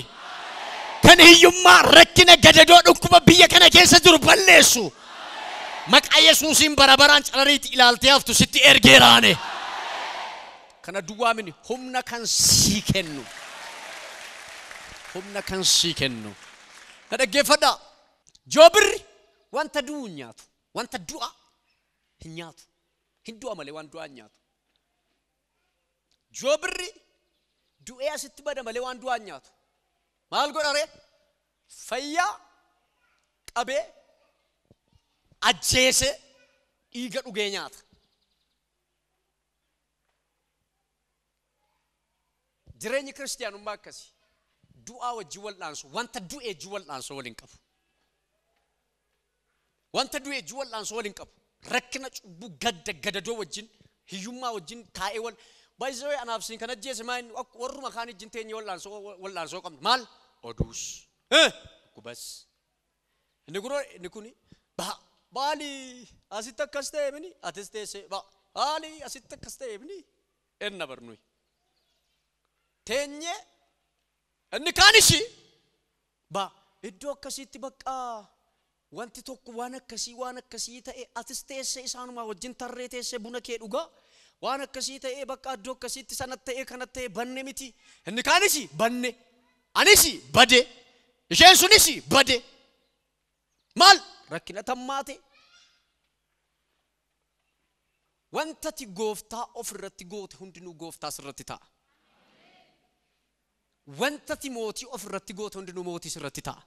Kan hiyyummaa rakkina gadadoo dhukkuba biyya kana keessa jiru balleessu. Maqaa Yesuusiin bara baraan carariitti ilaaltee haftu sitti ergeeraane. Kana duwwaa mini humna kan sii kennu. Humna kan sii kennu. Na dhaggeeffadhaa. Joobirri wanta du'u hin nyaatu. Wanta du'a hin nyaatu. Hin du'a malee waan du'aa hin nyaatu. Joobirri du'ee asitti bada malee waan du'aa hin nyaatu. Maal godha ree? Fayyaa qabee ajjeese dhiiga dhugee nyaata. Jireenyi kiristiyaanummaa akkasi. Du'aa wajjin wal'aansoo, wanta du'e wajjin wal'aansoo waliin qabu. Wanta du'e wajjin wal'aansoo waliin qabu. Rakkina cubbuu gadda gadadoo wajjin, hiyyummaa wajjin taa'ee wal baay'isee anaaf siin kan ajjeese maa inni warruma kaan ijjin teenye wal'aansoo qabnu. Maal? Oduus. Dhukkubas. Inni kunoo inni kuni baali asitti akkas ta'e mini atis teessee baali asitti akkas ta'e mini enna barnuyi. Teenye inni kaanis iddoo akkasiitti bakka wanti tokko waan akkasii ta'e atis teessee isaanumaa wajjin tarree teessee buna kee dhugaa waan akkasii ta'e bakka iddoo akkasiitti sana ta'e kana ta'e banne miti. Inni kaanis banne anis bade isheen sunis bade. Maal rakkina tammaate. Wanta ati gooftaa ofirratti goote hundinuu gooftaa sirratti ta'a. Wanta ati mootii ofirratti goote hundinuu mootii sirratti ta'a.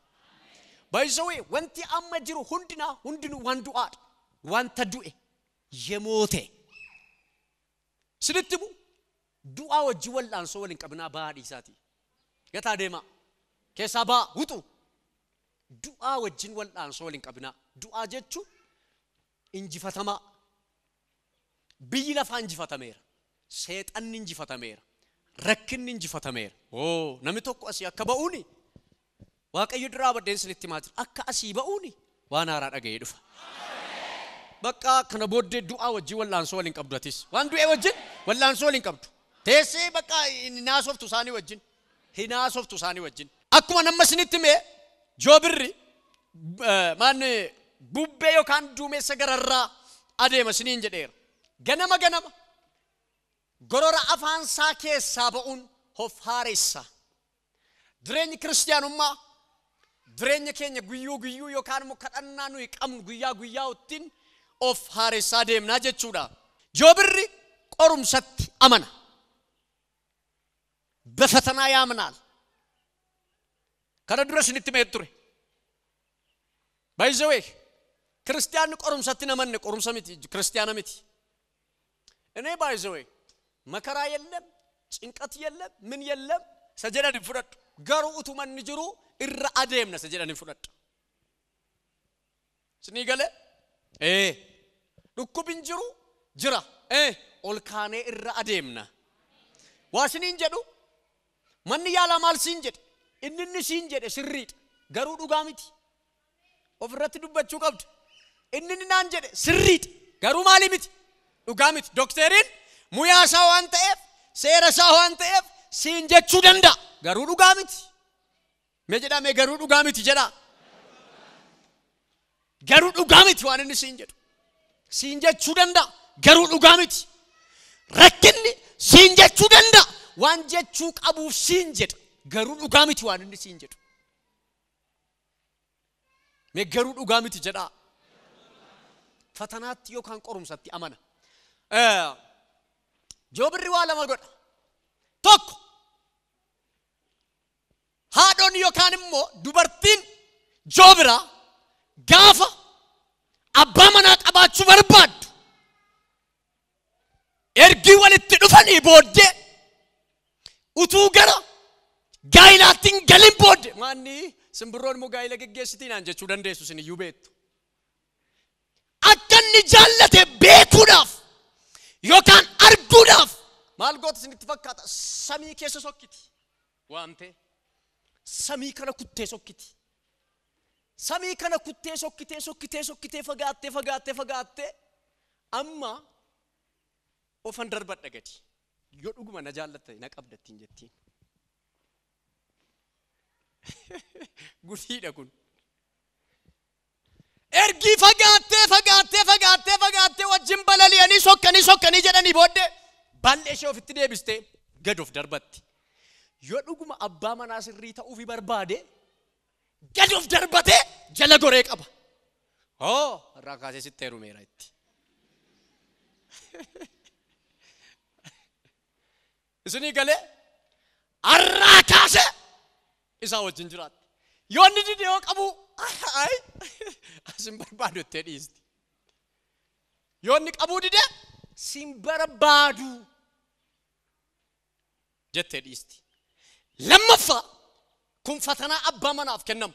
By the way, wanti amma jiru hundinuu waan du'aadha. Wanta du'e yemoote. Sinitti himu du'aa wajjin wal'aansoo waliin qabnaa ba'aa dhiisaati. Gataa deemaa. Keessaa ba'aa wuxu. Du'aa wajjin wal'aansoo waliin qabnaa. Du'aa jechuun injifatamaa. Biyyi lafaa injifatameera. Seexanni injifatameera. Rakkinni injifatameera. Oo namni tokko asii akka ba'uuni Waaqayyo duraa baddeen sinitti himaa jira. Akka asii ba'uuni waan haaraa dhaga'ee dhufa. Bakka kana booddee du'aa wajjin wal'aansoo waliin qabdu atis. Waan du'e wajjin wal'aansoo waliin qabdu. Teessee bakka hinaasoftu isaanii wajjin. Hinaasoftu isaanii wajjin. Akkuma nama sinitti himee joobirri maanni bubbee yookaan duumessa gararraa adeema siniin jedheera. Ganama ganama gorora afaan isaa keessaa ba'uun of haaressa. Jireenyi kiristiyaanummaa jireenya keenya guyyuu guyyuu yookaan immoo kadhannaa nuyi qabnu guyyaa guyyaa ittiin of haaressaa deemnaa jechuudha. Joobirri qorumsatti amana. በፈተና ያምናል። Kana dura isinitti himee ture. By the way, kiristiyaanni qorumsatti hin amanne qorumsa miti, kiristiyaana miti. እኔ by the way መከራ የለም ጭንቀት የለም ምን የለም isa jedhan hin fudhadhu. Garuu utuma inni jiru irra adeemna isa jedhan hin fudhadhu. Isinii galee? Dhukkubni hin jiru jira. Ol kaanee irra adeemna. Waa isiniin jedhu manni yaalaa maal siin jedhe? Inni inni siin jedhe sirriidha. Garuu dhugaa miti. Ofirratti dubbachuu qabda. Inni inni naan jedhe sirriidha. Garuu maalii miti? Dhugaa miti. Dookteriin muyaa isaa waan ta'eef seera isaa waan ta'eef siin jechuu danda'a. Garuu dhugaa miti. Mee jedhaa mee garuu dhugaa miti jedhaa. Garuu dhugaa miti waan inni siin jedhu. Siin jechuu danda'a. Garuu dhugaa miti. Rakkinni siin jechuu danda'a. Waan jechuu qabuuf siin jedha. Garuu dhugaa miti waan inni siin jedhu. Mee garuu dhugaa miti jedhaa. Fatanaatti yookaan qorumsatti amana. Joobirri waa lama godha. Tokko haadhoon yookaan immoo dubartiin joobiraa gaafa abbaa manaa qabaachuu barbaaddu ergi walitti dhufanii booddee utuu gara gaayilaatti hin galin booddee maanni simbirroon immoo gaayila geggeessitii naan jechuu dandeessu isin iyyuu beektu. Akka inni jaallate beekuudhaaf yookaan arguudhaaf maal goota isinitti fakkaata? Samii keessa sokkiti. Waamtee samii kana kuttee sokkiti. Samii kana kuttee sokkitee sokkitee sokkitee fagaattee fagaattee fagaattee amma ofan darbadha gadi. Yoo dhuguma na jaallatte na qabda ittiin jettiin. Gudiidha kun. Ergi fagaattee fagaattee wajjin balali'anii sokkanii sokkanii jedhanii booddee baallee ishee ofitti deebistee gad of darbatti. Yoo dhuguma abbaa manaa sirrii ta'uufi barbaade gad of darbatee jala goree qaba. Hoo irraa kaasee sitti heerumeera itti. Isinii galee har'aa kaasee isaa wajjin jiraatti. Yoo inni dide yoo qabu ay asin barbaadu ittee dhiisti. Yoo inni qabuu dide sin barbaadu jettee dhiisti. Lammaffaa kun fatanaa abbaa manaaf kennamu.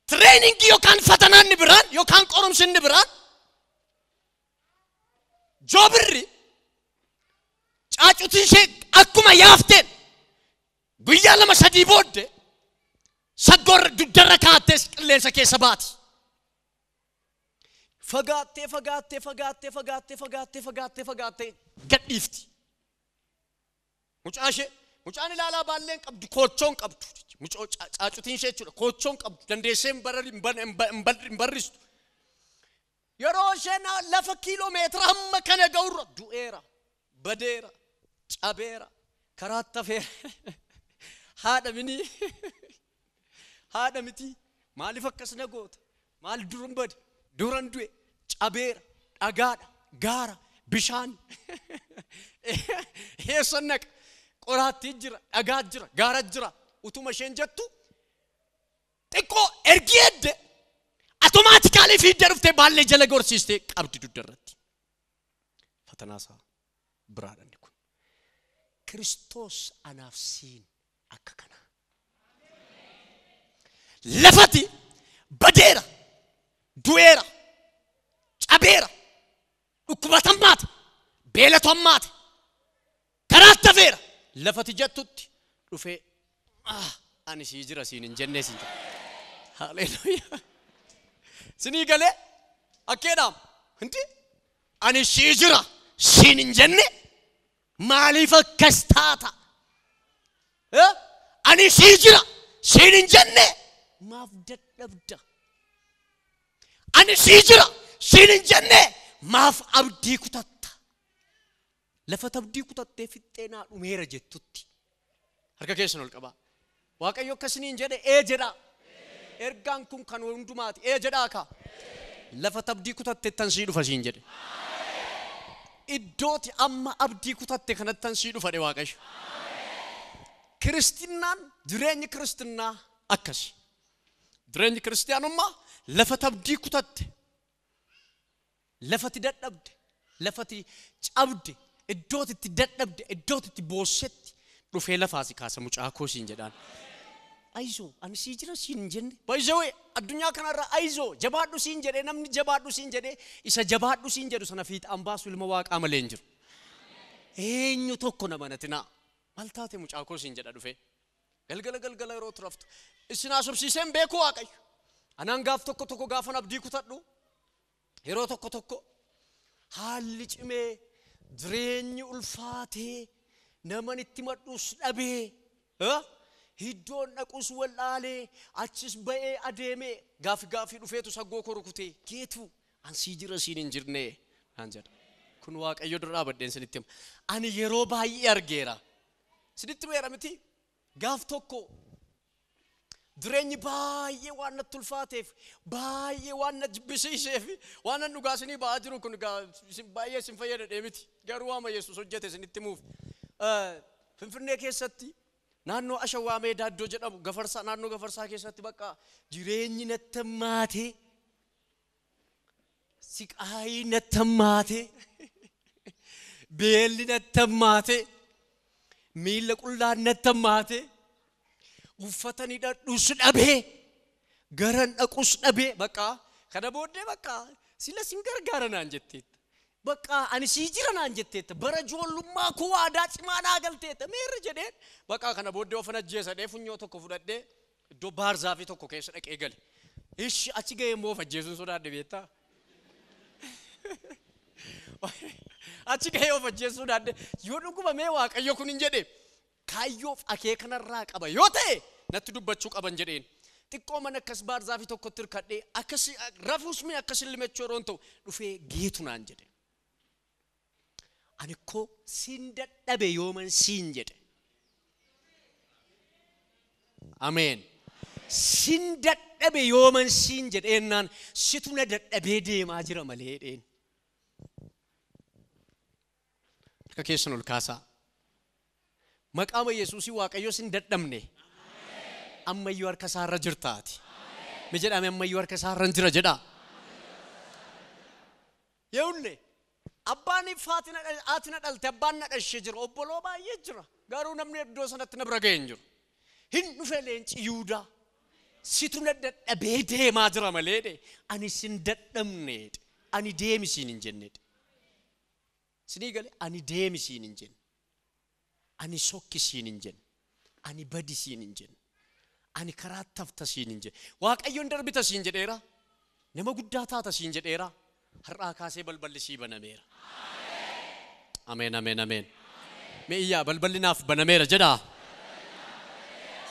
Tireeningii yookaan fatanaa inni biraan yookaan qorumsi inni biraan joobirri caacutiin ishee akkuma yaafteen guyyaa 2-3 booddee saggoorra dugdarra kaa'attees qilleensa keessa baati. Fagaattee fagaattee fagaattee fagaattee fagaattee fagaattee fagaattee gadhiifti. Mucaa ishee mucaan ilaalaa baalleen qabdu koochoon qabdu mucoo caacutiin ishee jechuudha koochoon qabdu dandeessee hin barristu. Yeroo isheen lafa kiiloomeetira hamma kana ga'urra du'eera, badeera, cabeera, karaatti hafeera, haadha minii, haadha miti, maaliif akkas na goota, maal duran bade, duran du'e, cabeera, dhagaadha, gaara, bishaan, eessan naqa, qoraattii jira, dhagaa jira, gaara jira, utuma isheen jettu xiqqoo ergi edde automaatikaalii fiiddee dhuftee baallee jala gorsiistee qabdi dugda irratti. Fatanaa isaa biraadha inni kun. Kiristoos anaaf siin akka kana. Lafati badeera, du'eera, cabeera, dhukkubatammaate, beelatammaate, karaatti hafeera. Lafati jettutti dhufee ani sii jira siin hin jennee siin jedhe. Haleluuyaa. Sinii galee akkeedhaam hindi ani sii jira siin hin jenne maaliif akkas taata? Ani sii jira siin hin jenne maaf dadhabda? Ani sii jira siin hin jenne maaf abdii kutatta? Lafa abdii kutattee fixxee naa dhumeera jettutti. Harka keessan ol qabaa. Waaqayyo akkasiniin jedhe ee jedhaa. Ergaan kun kan hundumaati ee jedhaa kaa. Lafa abdii kutatte tan sii dhufa siin jedhe. Iddooti amma abdii kutatte kanatti tan sii dhufa dhe Waaqayyo. Kiristinnaan jireenyi kiristinnaa akkasi. Jireenyi kiristiyaanummaa lafa abdii kutatte, lafati dadhabde, lafati cabde, iddooti itti dadhabde, iddooti itti boossetti dhufee lafaa si kaasa mucaa koo siin jedhaan. Ayizoo ani sii jira siin hin jenne. Baay'ee addunyaa kanarra ayizoo jabaadhu siin jedhee namni jabaadhu siin jedhee isa jabaadhu siin jedhu sana fiixaan baasu ilma waaqaa malee hin jiru. Eenyu tokko nama natti naa. Maal taate mucaa koo siin jedha dhufee. Galgala galgala yeroo turaftu. Isin haasofsiiseen beeku Waaqayyo. Anaan gaaf tokko tokko gaafan abdii kutadhu yeroo tokko tokko haalli cimee jireenyi ulfaatee naman itti madhus dhabee iddoon dhaqus wallaalee achis ba'ee adeemee gaafi gaafii dhufeetu saggoo koo rukutee geetu an sii jira siin hin jirne naan jedha. Kun Waaqayyo dura dhaabadheen sinitti hima. Ani yeroo baay'ee argeera. Sinitti himeera miti gaaf tokko jireenyi baay'ee waan natti ulfaateef baay'ee waan na jibbisiiseef waan an dhugaa isinii ba'aa jiru kun baay'ee isin fayyada miti garuu waama Yesuus hojjete isinitti himuuf. Finfinnee keessatti naannoo Ashawaa Meedaa iddoo jedhamu Gafarsaa naannoo Gafarsaa keessatti bakka jireenyi natti hammaatee siqaayii natti hammaatee beelli natti hammaatee miilla qullaan natti hammaatee uffata ni dhadhus dhabee garan dhaqus dhabee bakka kana booddee bakka sila sin gargaara naan jetteetta. Bakka ani sii jira naan jetteetta. Bara ijoollummaa koo waadaa cimaa naa galteetta. Meerri jedheen bakka kana booddee ofan ajjeesadhee funyoo tokko fudhadhee iddoo baarzaafii tokko keessa dhaqee gale. Ishi achi ga'ee immoo of ajjeesuun sodaadhe beektaa? Achi ga'ee of ajjeesuu sodaadhe yoo dhuguma mee Waaqayyo kun hin jedhe kaayyoof akeekanarraa qaba yoo ta'e natti dubbachuu qaban jedheen. Xiqqoo mana akkas baarzaafii tokkotti hirkadhee akkas rafuus mee akkas limechuu yeroo ta'u dhufee geetu naan jedhe. Ani koo siin dadhabe yooman siin jedhe. Ameen. Siin dadhabe yooman siin jedheennaan situ na dadhabee deemaa jira malee jedheen. Harka keessan ol kaasaa. Maqaama Yesuusii Waaqayyo sin dadhabne. Ammayyuu harka isaarra jirtaati. Mi jedhame ammayyuu harka isaarra jira jedhaa. Yehulle abbaan haati na dhalte abbaan na dhashe jira obboloo baay'ee jira garuu namni iddoo sanatti na bira ga'e hin jiru. Hin dhufe leenci Yihudaa situ na dadhabee deemaa jira malee dhe ani sin dadhabne ani deemi siin hin jenne. Sinii gale ani deemi siin hin jenne. Ani sokki siin hin jenne. Ani badi siin hin jenne. Ani karaa tafta siin hin jenne. Waaqayyoon darbita siin jedheera. Nama guddaa taata siin jedheera. Har'aa kaasee balballi sii banameera. Ameen ameen ameen. Mee iyyaa balballi naaf banameera jedhaa.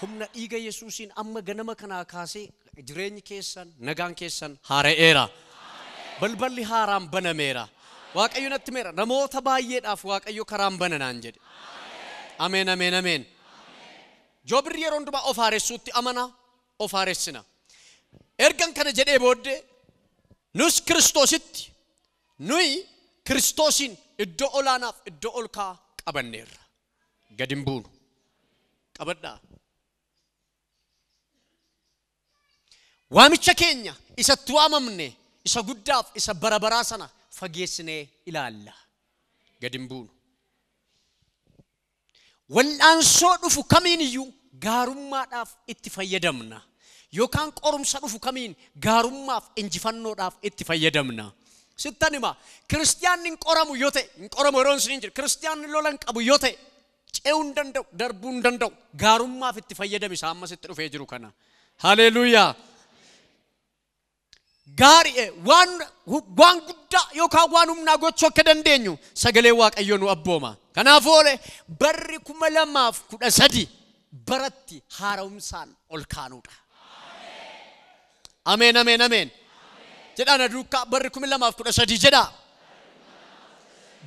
Humna dhiiga Yesuusiin amma ganama kanaa kaasee jireenyi keessan nagaan keessan haara'eera. Balballi haaraan banameera. Waaqayyo natti meera namoota baay'eedhaaf Waaqayyo karaan bananaan jedhe. Ameen ameen ameen. Joobirri yeroo hundumaa of haaressuutti amana of haaressina. Ergan kana jedhee booddee nus Kiristoositti nuyi Kiristoosiin iddoo olaanaaf iddoo ol ka'aa qabanneerra. Gad hin buunu. Qabadhaa. Waamicha keenya isatti waamamne isa guddaaf isa bara baraa sana fageessinee ilaalla. Gad hin buunu. Wal'aansoo dhufu kamiin iyyuu gaarummaadhaaf itti fayyadamna. Yookaan qorumsa dhufu kamiin gaarummaaf injifannoodhaaf itti fayyadamna. Sittan hima kiristiyaanni hin qoramu yoo ta'e hin qoramu yeroon isin hin jiru kiristiyaanni lola hin qabu yoo ta'e ce'uu hin danda'u darbuu hin danda'u gaarummaaf itti fayyadami isa ammas itti dhufee jiru kana. Haleluuyaa. Gaarii waan guddaa yookaan waan humnaa gochuu akka dandeenyu sagalee Waaqayyoo nu abbooma. Kanaafuu oole barri 2013 baratti haara'umsaan ol kaanuudha. Ameen ameen ameen. Jedhaa na duukaa barri 2013 jedhaa.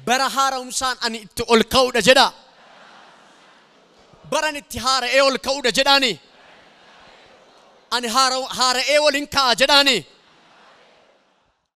Bara haara'umsaan ani itti ol ka'uudha jedhaa. Baran itti haara'ee ol ka'uudha jedhaani. Ani haara'ee waliin ka'a jedhaani.